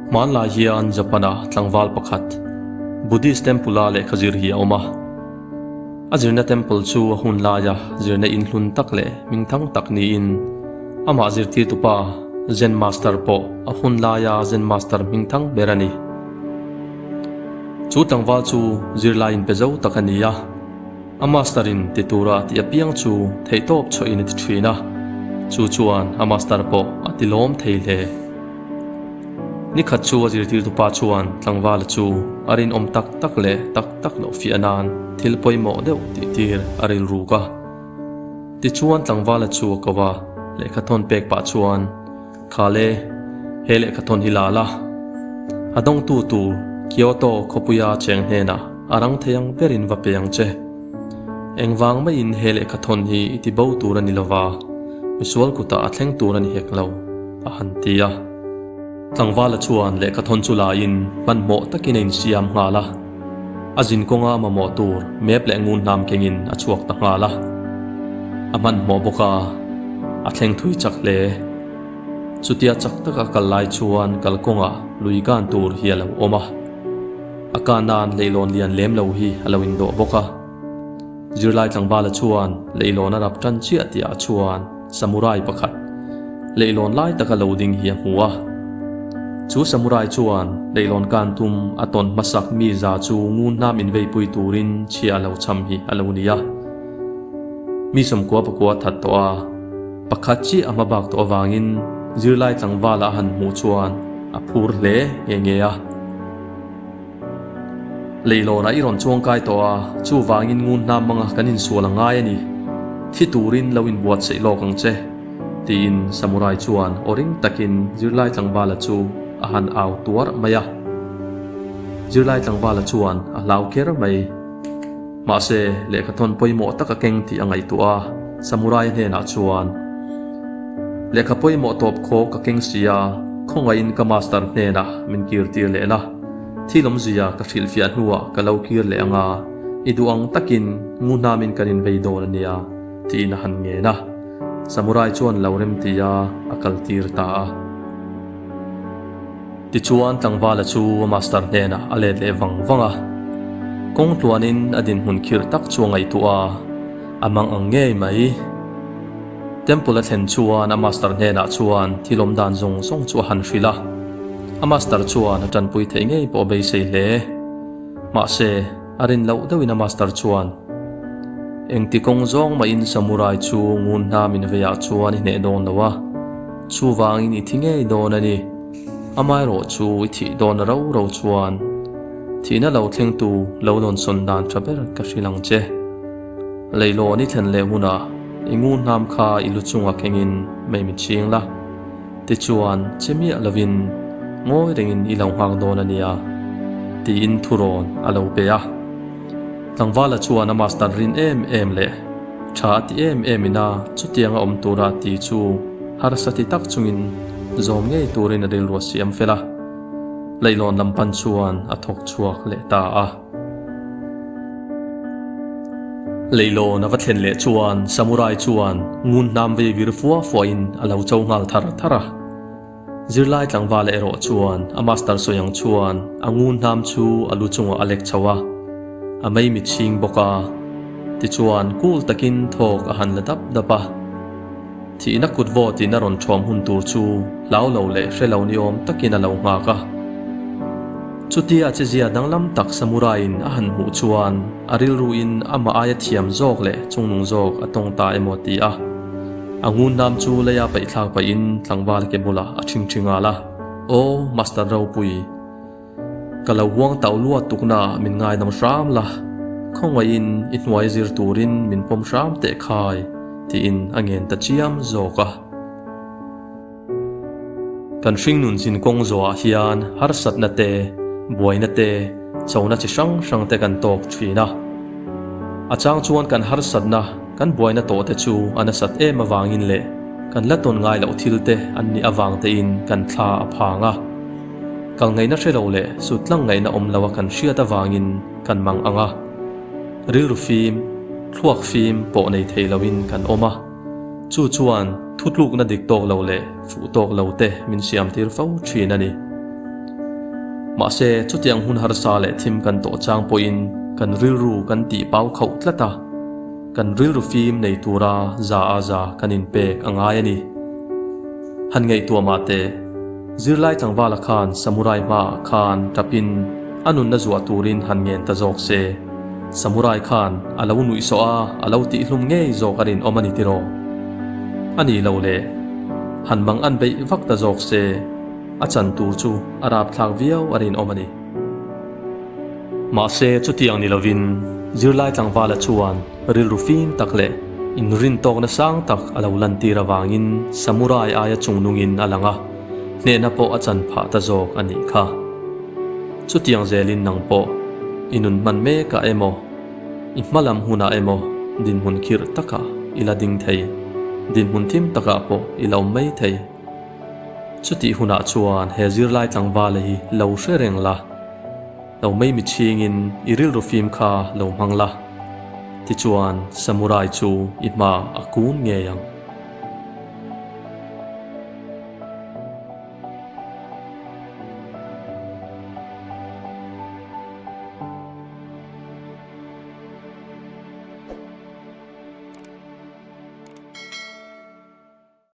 Hmanlai hian Japan-a tlangval pakhat, Buddhist temple-a lehkha zir hi a awm a. A zirna temple chu a hun laia zirna in hlun tak leh hmingthang tak niin amah zirtirtupa Zen Master pawh a hun laia Zen Master hmingthang ber a ni. Chu tlangval chu zirlai inpe zo tak a ni a. A master in ti tura tih apiang chu theihtawp chhuahin a ti thin a, chu chuan a master pawh a ti lawm thei hle. Ni khat chu a zirtirtupa chuan tlangvala chu a rinawm tak tak leh tak tak loh fiah nan thil pawimawh deuh tih tir a rilruk a. Tichuan tlangvala chu a ko a, lehkhathawn pek pah chuan, Khale, he lehkhathawn hi la la. A dawngtu tur Kyoto khawpuia cheng hnenah a rang thei ang berin va pe ang che. Engvang maiin he lehkhathawn hi i ti bo tur a ni lova, misual kutah a thleng tur a ni hek lo, a han ti a. Tlangvala chuan lehkhathawn chu laiin hmanhmawh takin a insiam nghal a. A zin kawnga mamawh tur map leh ngun hnam kengin a chhuak ta nghal a. A hmanhmawh bawk a, a thleng thui chak hle. Chutia chak taka kal lai chuan kalkawngah lui kan tur hi a lo awm a. A kan nan leihlawn lian lem lo hi a lo indawh bawk a. Zirlai tlangvala chuan leihlawn a rap tan chiah tihah chuan samurai pakhat leihlawn lai taka lo ding hi a hmu a. Chu samurai chuan leihlawn kan tum a tawn hmasak mi za chu ngun hnam inveipui turin chhia a lo cham hi a lo ni a. Mi 90 pakua that tawh a, pakhat chiah a hma bak tawh avangin zirlai tlangvala a han hmuh chuan a phur hle nghe nghe a. Leihlawnah i rawn chuang kai tawh a, chuvangin ngun hnam manga kan insual a ngai a ni. Thi turin lo inbuatsaih lawk ang che, tiin Samurai chuan aw ring takin zirlai tlangvala chu a han au tuar mai a. Zirlai tlangvala chuan a hlau kher mai. Mahse, lehkhathawn pawimawh tak a keng tih a ngaihtuah a, Samurai hnenah chuan, Lehkha pawimawh tawp khaw ka keng si a, khawngaihin ka master hnenah min kir tir leh la. Thil awmzia ka hrilhfiah hnuah ka lo kir leh ang a, i duh ang takin ngu hnamin kan invei dawn a nia, tiin a han ngen a. Samurai chuan lo remti a, a kal tir ta a. Tichuan tlangvala chu a master hnenah a let leh vang vang a. Kawng tluanin a dinhmun khirh tak chu a ngaihtuah a, a mang ang ngei mai. Temple a thlen chuan a master hnenah chuan thil awm dan zawng zawng chu a han hrilh a. A master chuan a tanpui theih ngei pawh a beisei hle. Mahse, a rin loh deuhin a master chuan, Engti kawng zawng mahin samurai chu ngun hna min veiah chuan i hneh dawn lo a, chuvangin i thi ngei dawn a ni. Amaherawh chu i thih dawn ro ro chuan thihna lo thlengtu lo dawnsawn dan tha ber ka hrilh ang che. Leihlawn i thlen leh hunah i ngu hnam kha i lu chunga kengin mei mi ching la, tichuan che miah lovin ngawi rengin i lo nghak dawn a nia, tiin thurawn a lo pe a. Tlangvala chuan a master rin em em leh tha a ti em em ina chutianga awm tura ti chu harsa ti tak chungin zawm ngei turin a rilru a siam fel a, leihlawn lam pan chuan a thawk chhuak leh ta a. Leihlawn a va thlen leh chuan Samurai chuan ngun hnam vei vir fua fuahin a lo cho nghal thar thar a. Zirlai tlangvala erawh chuan a master sawi ang chuan a ngun hnam chu a lu chungah a lek chho a, a mei mit chhing bawk a. Tichuan cool takin thawk a han la dap dap a. Thihna kut vawtin a rawn ṭhawm hun tur chu hlau lo leh hre lo ni awm takin a lo nghak a. Chutia chezia danglam tak Samurai-in a han hmuh chuan a rilruin amah aia thiam zawk leh chungnung zawk a tawng ta emaw ti a. A ngun nam chu leia paihthlak pahin tlangval ke bulah a ṭhingṭhi nghal a, Aw, Master Ropui! Ka lo huang tauh luat tukna min ngaidam hram la, khawngaihin i hnuai zir turin min pawm hram teh khai, tiin a ngen ta chiam zawk a. Kan hringnun zin kawng zawhah hian harsatna te, buaina te, chona chi hrang hrang te kan tawk thin a. A chang chuan kan harsatna, kan buaina tawh te chu a nasat em avangin leh kan la tawn ngai loh thil te an nih avang tein kan thla a phang a. Kal ngaihna hre lo leh sut tlang ngaihna awm lo a kan hriat avangin kan mang ang a. Rilru fim, thluak fim pawh nei thei loin kan awm a. Chu chuan thutlukna dik tawk lo leh fuh tawk lo te min siam tir fo thin a ni. Mahse, chutiang hun harsa leh thim kan tawh chang pawhin kan rilru kan tih pau khauh tlat a, kan rilru fim nei tura za a za kan inpek a ngai a ni. Han ngaihtuah mah teh, zirlai tlangvala khan samurai hmaah khan tapin a nunna zuah turin han ngen ta zawk se, samurai khan a lo nuihsawh a, a lo tihhlum ngei zawk a rinawm a ni tiraw? A nih lo le, han mang an beih vak ta zawk se, a chan tur chu a rapthlak viau a rinawm a ni. Mahse, chutiang ni lovin zirlai tlangvala chuan rilru fim tak leh inrintawkna sang tak a lo lantir avangin samurai aia chungnungin a lang a, hnehna pawh a chan phah ta zawk a nih kha. Chutiang zelin nang pawh i nun hman mekah emaw, i hma lam hunah emaw dinhmun khirh takah i la ding thei, dinhmun thim takah pawh i la awm mai thei. Chutih hunah chuan he zirlai tlangvala hi lo hre reng la, lo mei mitchhingin i rilru fim kha lo hmang la, tichuan samurai chu i hma a kun ngei ang.